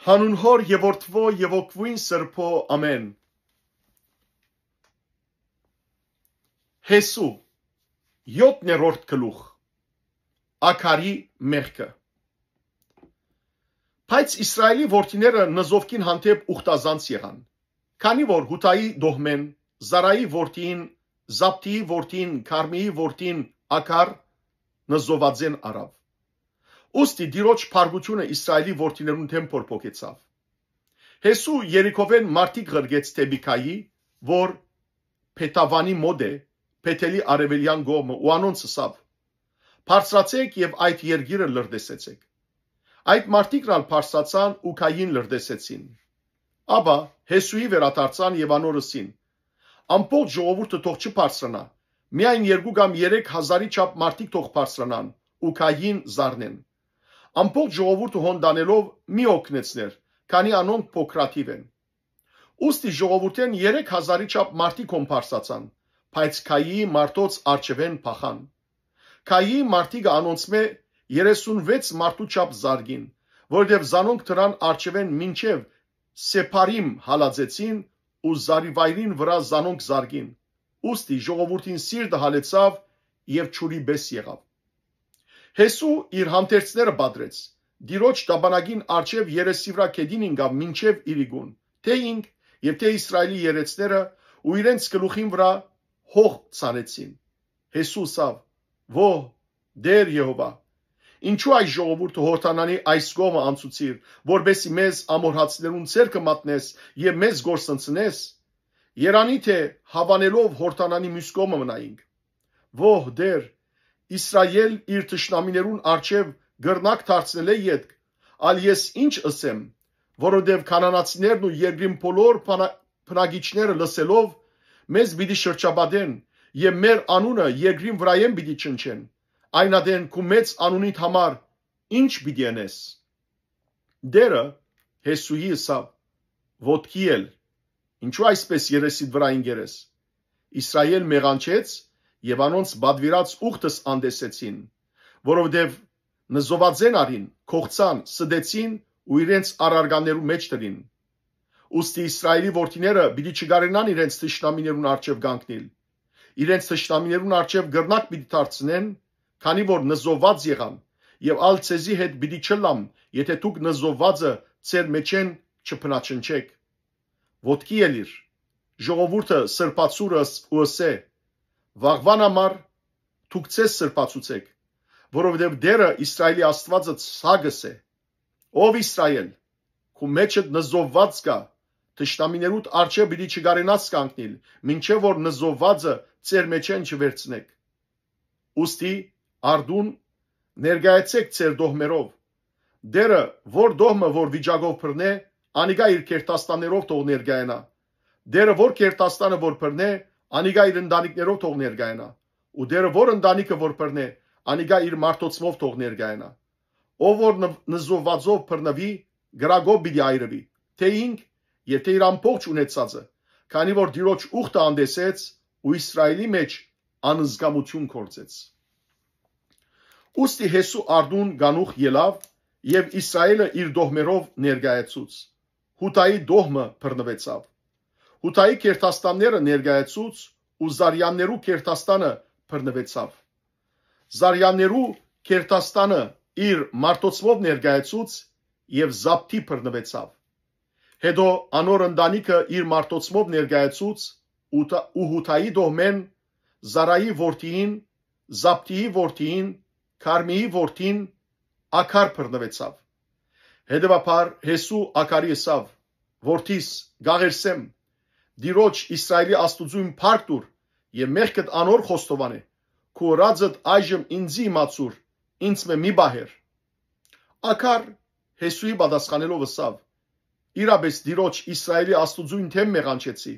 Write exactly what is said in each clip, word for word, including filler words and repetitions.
Հանուն Հօր եւ Որդւոյ եւ Հոգւոյն Սրբոյ, ամէն։ Յեսու, յոթերորդ գլուխ, Ագարի մեղքը։ Բայց Իսրայէլի որդիները նզովքին հանդէպ ուխտազանց եղան, քանի որ Յուդայի Դոհմէն, Զարայի որդին, Զաբդիի որդին, Քարմիի որդին Ագար նզովածէն առաւ։ Ուստի Տիրոջ փառքութիւնը Իսրայէլի որդիներուն դէմ փորփոքեցաւ։ Յեսու Երիքովէն մարդիկ ղրկեց դէպի Գայի, որ Փեթավանի մօտ է, Փեթելի արեւելեան կողմը, ու անոնց ըսաւ. «Բարձրացէք եւ այդ երկիրը լրտեսեցէք»։ Այդ մարդիկն ալ բարձրացան ու Գային լրտեսեցին։ Ապա Յեսուի վերադարձան եւ անոր ըսին. «Ամբողջ ժողովուրդը թող չբարձրանայ, միայն երկու կամ երեք հազարի չափ մարդիկ թող բարձրանան ու Գային զարնեն։ Ամբողջ ժողովուրդը հոն տանելով մի օգնեցներ, քանի անոնք փոքրաթիւ են»։ Ուստի ժողովուրդէն երեք հազարի չափ մարդիկ հոն բարձրացան, բայց Գայիի մարդոց առջեւէն փախան։ Գայիի մարդիկը անոնցմէ երեսունվեց մարդու չափ զարկին, որովհետեւ զանոնք դրան առջեւէն մինչեւ Սեփարիմ հալածեցին ու զարի վայրին վրայ զանոնք զարկին։ Ուստի ժողովուրդին սիրտը հալեցաւ եւ ջուրի պէս եղաւ։ Յեսու իր հանդերձները պատռեց, Տիրոջ տապանակին առջեւ երեսի վրայ գետին ինկաւ մինչեւ իրիկուն, թէ ինք եւ թէ Իսրայէլի երեցները, ու իրենց գլուխին վրայ հող ցանեցին։ Յեսու ըսաւ. «Ո՛հ, Տէր Եհովա, ինչո՞ւ այս ժողովուրդը Յորդանանի այս կողմը անցուցիր, որպէսզի մեզ ամորհացիներուն ձեռքը մատնես եւ մեզ կորսնցնես։ Երանի թէ հաւանելով Յորդանանի միւս կողմը մնայինք։ Ո՛հ, Տէր, Իսրայէլ իր թշնամիներուն առջեւ կրնակ դարձնելէ ետք, ալ ես ի՞նչ ըսեմ, որովհետեւ քանանացիներն ու երկրին բոլոր բանա-, բնակիչները լսելով, մեզ պիտի շրջապատեն եւ մեր անունը երկրին վրայէն պիտի ճնշեն, այն ատեն քու մեծ անունիդ համար ի՞նչ պիտի ընես»։ Տէրը Յեսուի ըսաւ. «Ոտքի ել, ինչո՞ւ այսպէս երեսիդ վրայ ինկերես։ Իսրայէլ մեղանչեց եւ անոնց պատուիրած ուխտս անտեսեցին, որովհետեւ նզովածէն առին, կոխցան, ստեցին ու իրենց առարկաներու մէջ դրին։ Ուստի Իսրայէլի որդիները պիտի չկարենան իրենց թշնամիներուն առջեւ կանգնիլ։ Իրենց թշնամիներուն առջեւ կրնակ պիտի դարձնեն, քանի որ նզովված եղան, եւ ալ ձեզի հետ պիտի չըլլամ, եթէ դուք նզովվածը ձեր մէջէն չփնաչնչէք։ Ոտքի ելիր, ժողովուրդը սրբացուր ըս-, ու ըսէ. Վաղուան համար դուք ձեզ սրբացուցէք, որովհետեւ Տէրը Իսրայէլի Աստուածը սա կ'ըսէ. Ով Իսրայէլ, քու մէջդ նզովված կայ, թշնամիներուդ առջեւ պիտի չկարենաս կանգնիլ, մինչեւ որ նզովվածը ձեր մէջէն չվերցնէք։ Ուստի արդուն ներկայացէք ձեր դոհմերով։ Տէրը որ դոհմը որ վիճակով բռնէ, անիկա իր գերդաստաններով թող ներկայանայ։ Տէրը որ գերդաստանը որ բռնէ, անիկա իր ընտանիքներով թող ներկայանայ։ Ու Տէրը որ ընտանիքը որ բռնէ, անիկա իր մարդոցմով թող ներկայանայ։ Ով որ նվ-, նզովվածով բռնուի, կրակով պիտի այրուի, թէ ինք եւ թէ իր ամբողջ ունեցածը, քանի որ Տիրոջ ուխտը անտեսեց ու Իսրայէլի մէջ անզգամութիւն գործեց։ Ուստի Յեսու արդուն կանուխ ելաւ եւ Իսրայէլը իր դոհմերով ներկայացուց։ Յուդայի դոհմը բռնուեցաւ։ Յուդայի գերդաստանները ներկայացուց ու Զարյաններու գերդաստանը բռնուեցաւ։ Զարյաններու գերդաստանը իր մարդոցմով ներկայացուց եւ Զաբդի բռնուեցաւ։ Հետո անոր ընտանիքը իր մարդոցմով ներկայացուց ու Յուդա-, ու Յուդայի դոհմէն Զարայի որդիին, Զաբդիի որդիին, Քարմիի որդին Ագար բռնուեցաւ։ Հետևաբար Յեսու Ագարի ըսաւ. «Որդիս, կաղերսեմ, Տիրոջ Իսրայէլի Աստուծոյն փառք տուր եւ մեղքդ անոր խոստովանէ, քու ըրածդ այժմ ինծի իմացուր, ինձմէ մի պահեր»։ Ագար Յեսուի պատասխանելով ըսաւ. «Իրապէս Տիրոջ Իսրայէլի Աստուծոյն դէմ մեղանչեցի,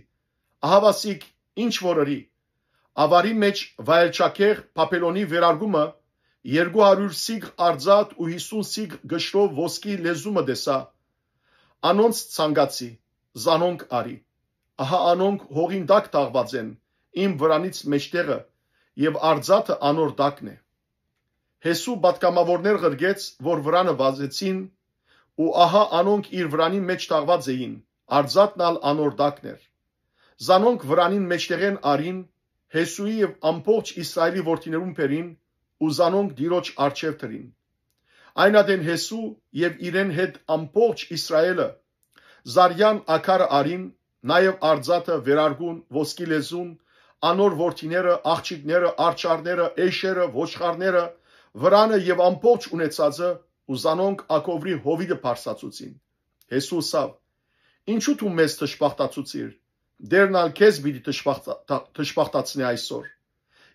ահաւասիկ ինչ որ ըրի։ Աւարի մէջ վայելչագեղ Բաբելոնի վերարկումը երկու հարիւր սիգ արծաթ ու յիսուն սիգ կշռով ոսկի լեզումը տեսայ։ Անոնց ցանկացի, զանոնք առի։ Ահա անոնք հողին տակ թաղուած են, իմ վրանից մէջտեղը, եւ արծաթը անոր տակն է»։ Յեսու պատգամաւորներ ղրկեց, որ վրանը վազեցին, ու ահա անոնք իր վրանին մէջ թաղուած էին, արծաթն ալ անոր տակն էր։ Զանոնք վրանին մէջտեղէն առին, Յեսուի եւ ամբողջ Իսրայէլի որդիներուն բերին ու զանոնք Տիրոջ առջեւ դրին։ Այն ատեն Յեսու եւ իրեն հետ ամբողջ Իսրայէլը զարեան ակարը առին, նաեւ արծաթը, վերարկուն, ոսկի լեզուն, անոր որդիները, աղջիկները, արջառները, էշերը, ոչխարները, վրանը եւ ամբողջ ունեցածը, ու զանոնք ակովրի հովիտը բարձրացուցին։ Յեսու ըսաւ. «Ինչու դու մեզ դժբախտացուցիր, Տէրն ալ քեզ պիտի դժբախտա-, դժբախտացնէ այսօր»։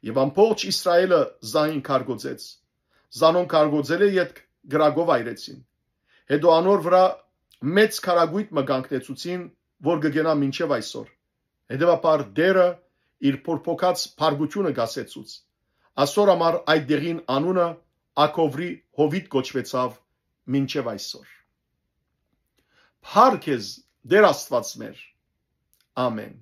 Եւ ամբողջ Իսրայէլը զայն քարկոծեց։ Զանոնք քարկոծելէ ետք կրակով այրեցին։ Հետո անոր վրայ մեծ քարակոյտ մը կանգնեցուցին, որ կը կենայ մինչեւ այսօր։ Հետեւաբար Տէրը իր փոփոխած փառկութիւնը կասեցուց։ Ասոր համար այդ դեղին անունը Ակովրի հովիտ կոչուեցաւ մինչեւ այսօր։ Փառք քեզ, Տէր Աստուած մեր։ Ամեն։